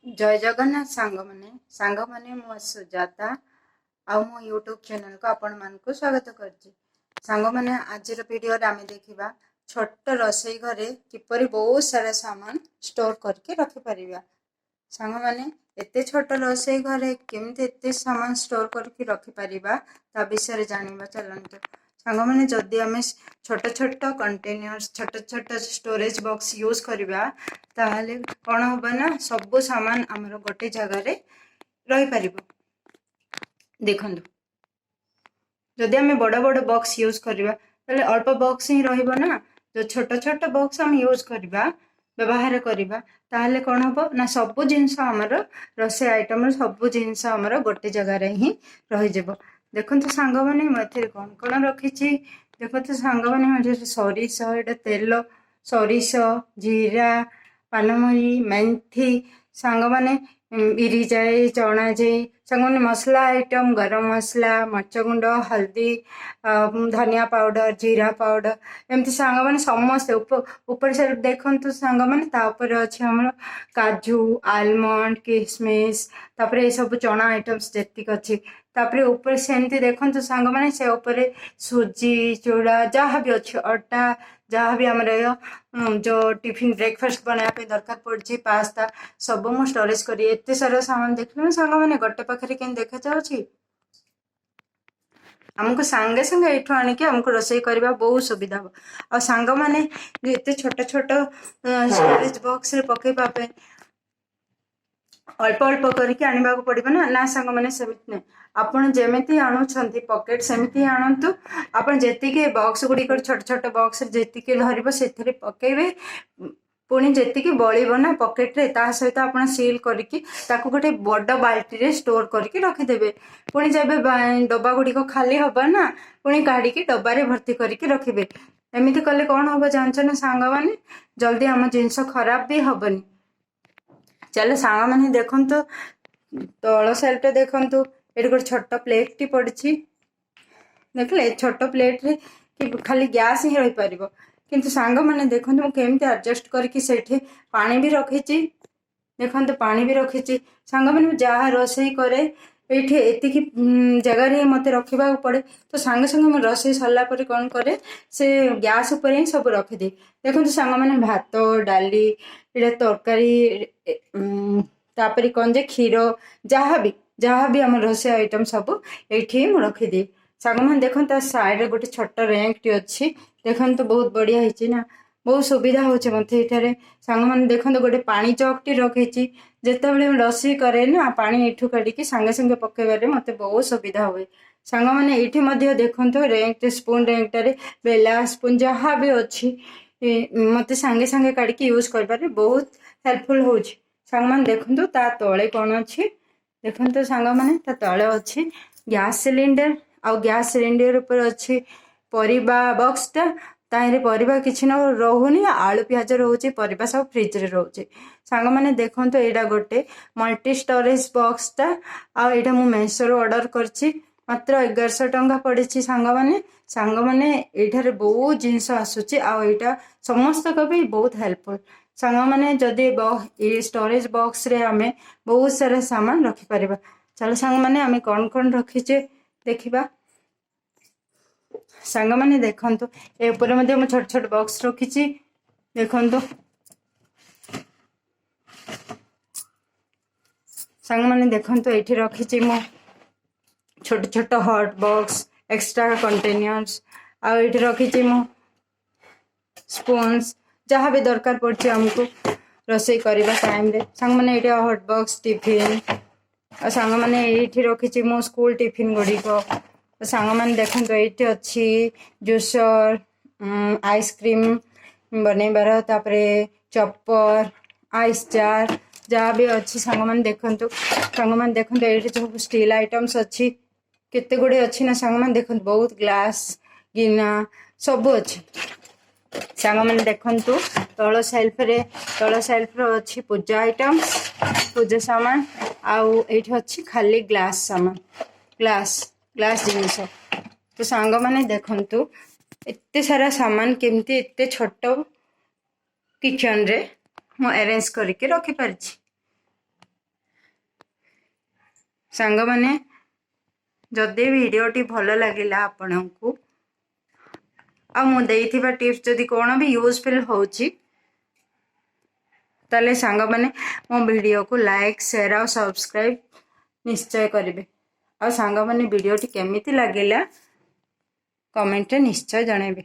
ଜୟ ଜଗନ୍ନାଥ ସାଙ୍ଗମାନେ। ସାଙ୍ଗମାନେ, ମୁଁ ସୁଜାତା ଆଉ ମୋ ୟୁଟ୍ୟୁବ୍ ଚ୍ୟାନେଲକୁ ଆପଣମାନଙ୍କୁ ସ୍ୱାଗତ କରୁଛି। ସାଙ୍ଗମାନେ, ଆଜିର ଭିଡ଼ିଓରେ ଆମେ ଦେଖିବା ଛୋଟ ରୋଷେଇ ଘରେ କିପରି ବହୁତ ସାରା ସାମାନ ଷ୍ଟୋର କରିକି ରଖିପାରିବା। ସାଙ୍ଗମାନେ, ଏତେ ଛୋଟ ରୋଷେଇ ଘରେ କେମିତି ଏତେ ସାମାନ ଷ୍ଟୋର କରିକି ରଖିପାରିବା, ତା ବିଷୟରେ ଜାଣିବା ଚାଲନ୍ତୁ। ସାଙ୍ଗମାନେ, ଯଦି ଆମେ ଛୋଟ ଛୋଟ କଣ୍ଟେନର୍ସ, ଛୋଟ ଛୋଟ ଷ୍ଟୋରେଜ୍ ବକ୍ସ ୟୁଜ୍ କରିବା, ତାହେଲେ କ'ଣ ହେବ ନା ସବୁ ସାମାନ ଆମର ଗୋଟେ ଜାଗାରେ ରହିପାରିବ। ଦେଖନ୍ତୁ, ଯଦି ଆମେ ବଡ଼ ବଡ଼ ବକ୍ସ ୟୁଜ୍ କରିବା, ତାହେଲେ ଅଳ୍ପ ବକ୍ସ ହିଁ ରହିବ ନା। ଯୋଉ ଛୋଟ ଛୋଟ ବକ୍ସ ଆମେ ୟୁଜ୍ କରିବା, ବ୍ୟବହାର କରିବା, ତାହେଲେ କ'ଣ ହେବ ନା ସବୁ ଜିନିଷ ଆମର, ରୋଷେଇ ଆଇଟମର ସବୁ ଜିନିଷ ଆମର ଗୋଟେ ଜାଗାରେ ହିଁ ରହିଯିବ। ଦେଖନ୍ତୁ ସାଙ୍ଗମାନେ, ମୁଁ ଏଥିରେ କ'ଣ କ'ଣ ରଖିଛି। ଦେଖନ୍ତୁ ସାଙ୍ଗମାନେ, ମୁଁ ଏଥିରେ ସୋରିଷ, ଏଇଟା ତେଲ, ସୋରିଷ, ଜିରା, ପାନମଧୁରୀ, ମେଥି, ସାଙ୍ଗମାନେ, ବିରି ଯାଇ, ଚଣା ଯାଇ, ସାଙ୍ଗମାନେ, ମସଲା ଆଇଟମ୍, ଗରମ ମସଲା, ମରିଚ ଗୁଣ୍ଡ, ହଳଦୀ, ଧନିଆ ପାଉଡ଼ର, ଜିରା ପାଉଡ଼ର, ଏମିତି ସାଙ୍ଗମାନେ ସମସ୍ତେ। ଉପରେ ସେଲ୍ଫ ଦେଖନ୍ତୁ ସାଙ୍ଗମାନେ, ତା ଉପରେ ଅଛି ଆମର କାଜୁ, ଆଲମଣ୍ଡ, କିସମିସ୍, ତାପରେ ଏସବୁ ଚଣା ଆଇଟମ୍ସ ଯେତିକି ଅଛି। ତାପରେ ଉପରେ ସେମିତି ଦେଖନ୍ତୁ ସାଙ୍ଗମାନେ, ସେ ଉପରେ ସୁଜି, ଚୁଡ଼ା, ଯାହା ବି ଅଛି, ଅଟା, ଯାହା ବି ଆମର ଯୋଉ ଟିଫିନ୍ ବ୍ରେକଫାଷ୍ଟ ବନାଇବା ପାଇଁ ଦରକାର ପଡ଼ୁଛି, ପାସ୍ତା, ସବୁ ମୁଁ ଷ୍ଟୋରେଜ୍ କରି। ଏତେ ସାରା ସାମାନ ଦେଖିଲେ ସାଙ୍ଗମାନେ, ଗୋଟେ ପାଖରେ କେମିତି ଦେଖାଯାଉଛି? ଆମକୁ ସାଙ୍ଗେ ସାଙ୍ଗେ ଏଇଠୁ ଆଣିକି ଆମକୁ ରୋଷେଇ କରିବା ବହୁତ ସୁବିଧା ହେବ। ଆଉ ସାଙ୍ଗମାନେ, ଏତେ ଛୋଟ ଛୋଟ ଷ୍ଟୋରେଜ୍ ବକ୍ସରେ ପକେଇବା ପାଇଁ ଅଳ୍ପ ଅଳ୍ପ କରିକି ଆଣିବାକୁ ପଡ଼ିବ ନା? ନା ସାଙ୍ଗମାନେ, ସେମିତି ନାହିଁ। ଆପଣ ଯେମିତି ଆଣୁଛନ୍ତି ପକେଟ୍, ସେମିତି ଆଣନ୍ତୁ। ଆପଣ ଯେତିକି ବକ୍ସ ଗୁଡ଼ିକର, ଛୋଟ ଛୋଟ ବକ୍ସରେ ଯେତିକି ଧରିବ ସେଥିରେ ପକେଇବେ। ପୁଣି ଯେତିକି ବଳିବ ନା ପକେଟରେ, ତା ସହିତ ଆପଣ ସିଲ୍ କରିକି ତାକୁ ଗୋଟେ ବଡ଼ ବାଲ୍ଟିରେ ଷ୍ଟୋର କରିକି ରଖିଦେବେ। ପୁଣି ଯେବେ ଡବା ଗୁଡ଼ିକ ଖାଲି ହବ ନା, ପୁଣି କାଢ଼ିକି ଡବାରେ ଭର୍ତ୍ତି କରିକି ରଖିବେ। ଏମିତି କଲେ କ'ଣ ହବ ଜାଣିଛ ନା ସାଙ୍ଗମାନେ? ଜଲ୍ଦି ଆମ ଜିନିଷ ଖରାପ ବି ହବନି। ଚାଲ ସାଙ୍ଗମାନେ, ଦେଖନ୍ତୁ, ତଳ ସେଲ୍ଫଟା ଦେଖନ୍ତୁ। ଏଠି ଗୋଟେ ଛୋଟ ପ୍ଲେଟଟି ପଡ଼ିଛି। ଦେଖିଲେ, ଛୋଟ ପ୍ଲେଟରେ କି ଖାଲି ଗ୍ୟାସ୍ ହିଁ ରହିପାରିବ। କିନ୍ତୁ ସାଙ୍ଗମାନେ ଦେଖନ୍ତୁ, ମୁଁ କେମିତି ଆଡ଼ଜଷ୍ଟ କରିକି ସେଇଠି ପାଣି ବି ରଖିଛି। ଦେଖନ୍ତୁ, ପାଣି ବି ରଖିଛି। ସାଙ୍ଗମାନେ, ମୁଁ ଯାହା ରୋଷେଇ କରେ, ଏଇଠି ଏତିକି ଜାଗାରେ ହିଁ ମୋତେ ରଖିବାକୁ ପଡ଼େ। ତ ସାଙ୍ଗେ ସାଙ୍ଗେ ମୁଁ ରୋଷେଇ ସରିଲା ପରେ କ'ଣ କରେ, ସେ ଗ୍ୟାସ୍ ଉପରେ ହିଁ ସବୁ ରଖିଦିଏ। ଦେଖନ୍ତୁ ସାଙ୍ଗମାନେ, ଭାତ, ଡାଲି, ଏଇଟା ତରକାରୀ, ତାପରେ କ'ଣ ଯେ କ୍ଷୀର, ଯାହା ବି ଆମ ରୋଷେଇ ଆଇଟମ୍ ସବୁ ଏଇଠି ହିଁ ମୁଁ ରଖିଦିଏ। ସାଙ୍ଗମାନେ ଦେଖନ୍ତୁ, ତା ସାଇଡ଼ରେ ଗୋଟେ ଛୋଟ ର୍ୟାଙ୍କଟି ଅଛି। ଦେଖନ୍ତୁ, ବହୁତ ବଢ଼ିଆ ହେଇଛି ନା? ବହୁତ ସୁବିଧା ହେଉଛି ମୋତେ ଏଇଠାରେ। ସାଙ୍ଗମାନେ ଦେଖନ୍ତୁ, ଗୋଟେ ପାଣି ଜଗ୍ଟି ରଖିଛି। ଯେତେବେଳେ ମୁଁ ରୋଷେଇ କରେ ନା, ପାଣି ଏଇଠୁ କାଢ଼ିକି ସାଙ୍ଗେ ସାଙ୍ଗେ ପକେଇବାରେ ମୋତେ ବହୁତ ସୁବିଧା ହୁଏ। ସାଙ୍ଗମାନେ, ଏଇଠି ମଧ୍ୟ ଦେଖନ୍ତୁ, ର୍ୟାଙ୍କ, ସ୍ପୁନ୍ ର୍ୟାଙ୍କଟାରେ ବେଲା, ସ୍ପୁନ୍ ଯାହା ବି ଅଛି, ମୋତେ ସାଙ୍ଗେ ସାଙ୍ଗେ କାଢ଼ିକି ୟୁଜ୍ କରିବାରେ ବହୁତ ହେଲ୍ପଫୁଲ୍ ହେଉଛି। ସାଙ୍ଗମାନେ ଦେଖନ୍ତୁ, ତା ତଳେ କ'ଣ ଅଛି। ଦେଖନ୍ତୁ ସାଙ୍ଗମାନେ, ତା ତଳେ ଅଛି ଗ୍ୟାସ୍ ସିଲିଣ୍ଡର ଆଉ ଗ୍ୟାସ୍ ସିଲିଣ୍ଡର ଉପରେ ଅଛି ପରିବା ବକ୍ସଟା। ତାହିଁରେ ପରିବା କିଛି ନ ରହୁନି, ଆଳୁ ପିଆଜ ରହୁଛି, ପରିବା ସବୁ ଫ୍ରିଜରେ ରହୁଛି। ସାଙ୍ଗମାନେ ଦେଖନ୍ତୁ, ଏଇଟା ଗୋଟେ ମଲ୍ଟି ଷ୍ଟୋରେଜ୍ ବକ୍ସଟା ଆଉ ଏଇଟା ମୁଁ ମେସୋରୁ ଅର୍ଡ଼ର କରିଛି। ମାତ୍ର 1100 ଟଙ୍କା ପଡ଼ିଛି ସାଙ୍ଗମାନେ। ସାଙ୍ଗମାନେ, ଏଇଠାରେ ବହୁତ ଜିନିଷ ଆସୁଛି ଆଉ ଏଇଟା ସମସ୍ତଙ୍କ ପାଇଁ ବହୁତ ହେଲ୍ପଫୁଲ୍। ସାଙ୍ଗମାନେ, ଯଦି ଏ ଷ୍ଟୋରେଜ୍ ବକ୍ସରେ ଆମେ ବହୁତ ସାରା ସାମାନ ରଖିପାରିବା। ଚାଲ ସାଙ୍ଗମାନେ, ଆମେ କ'ଣ କ'ଣ ରଖିଛେ ଦେଖିବା। ସାଙ୍ଗମାନେ ଦେଖନ୍ତୁ, ଏ ଉପରେ ମଧ୍ୟ ମୁଁ ଛୋଟ ଛୋଟ ବକ୍ସ ରଖିଛି। ଦେଖନ୍ତୁ ସାଙ୍ଗମାନେ, ଦେଖନ୍ତୁ, ଏଇଠି ରଖିଛି ମୁଁ ଛୋଟ ଛୋଟ ହଟ୍ ବକ୍ସ, ଏକ୍ସଟ୍ରା କଣ୍ଟେନର୍ସ ଆଉ ଏଇଠି ରଖିଛି ମୁଁ ସ୍ପୁନ୍ସ, ଯାହା ବି ଦରକାର ପଡ଼ୁଛି ଆମକୁ ରୋଷେଇ କରିବା ଟାଇମ୍ରେ। ସାଙ୍ଗମାନେ, ଏଇଠି ହଟ୍ ବକ୍ସ, ଟିଫିନ୍ ଆଉ ସାଙ୍ଗମାନେ, ଏଇଠି ରଖିଛି ମୁଁ ସ୍କୁଲ ଟିଫିନ୍ ଗୁଡ଼ିକ। ସାଙ୍ଗମାନେ ଦେଖନ୍ତୁ, ଏଇଠି ଅଛି ଜୁସର, ଆଇସ୍କ୍ରିମ୍ ବନେଇବାର, ତାପରେ ଚପର, ଆଇସ୍ ଜାର୍, ଯାହା ବି ଅଛି। ସାଙ୍ଗମାନେ ଦେଖନ୍ତୁ, ସାଙ୍ଗମାନେ ଦେଖନ୍ତୁ, ଏଇଠି ସବୁ ଷ୍ଟିଲ୍ ଆଇଟମ୍ସ ଅଛି। କେତେ ଗୁଡ଼ିଏ ଅଛି ନା ସାଙ୍ଗମାନେ? ଦେଖନ୍ତୁ, ବହୁତ ଗ୍ଲାସ୍, ଗିନା ସବୁ ଅଛି। ସାଙ୍ଗମାନେ ଦେଖନ୍ତୁ, ତଳ ସେଲ୍ଫରେ, ତଳ ସେଲ୍ଫରେ ଅଛି ପୂଜା ଆଇଟମ୍ସ, ପୂଜା ସାମାନ ଆଉ ଏଇଠି ଅଛି ଖାଲି ଗ୍ଲାସ୍ ସାମାନ, ଗ୍ଲାସ୍ ଜିନିଷ। ତ ସାଙ୍ଗମାନେ ଦେଖନ୍ତୁ, ଏତେ ସାରା ସାମାନ କେମିତି ଏତେ ଛୋଟ କିଚେନରେ ମୁଁ ଆରେଞ୍ଜ କରିକି ରଖିପାରିଛି। ସାଙ୍ଗମାନେ, ଯଦି ଭିଡ଼ିଓଟି ଭଲ ଲାଗିଲା ଆପଣଙ୍କୁ ଆଉ ମୁଁ ଦେଇଥିବା ଟିପ୍ସ ଯଦି କ'ଣ ବି ୟୁଜଫୁଲ୍ ହେଉଛି, ତାହେଲେ ସାଙ୍ଗମାନେ ମୋ ଭିଡ଼ିଓକୁ ଲାଇକ୍, ସେୟାର ଆଉ ସବସ୍କ୍ରାଇବ୍ ନିଶ୍ଚୟ କରିବେ। ଆଉ ସାଙ୍ଗମାନେ, ଭିଡ଼ିଓଟି କେମିତି ଲାଗିଲା କମେଣ୍ଟରେ ନିଶ୍ଚୟ ଜଣାଇବେ।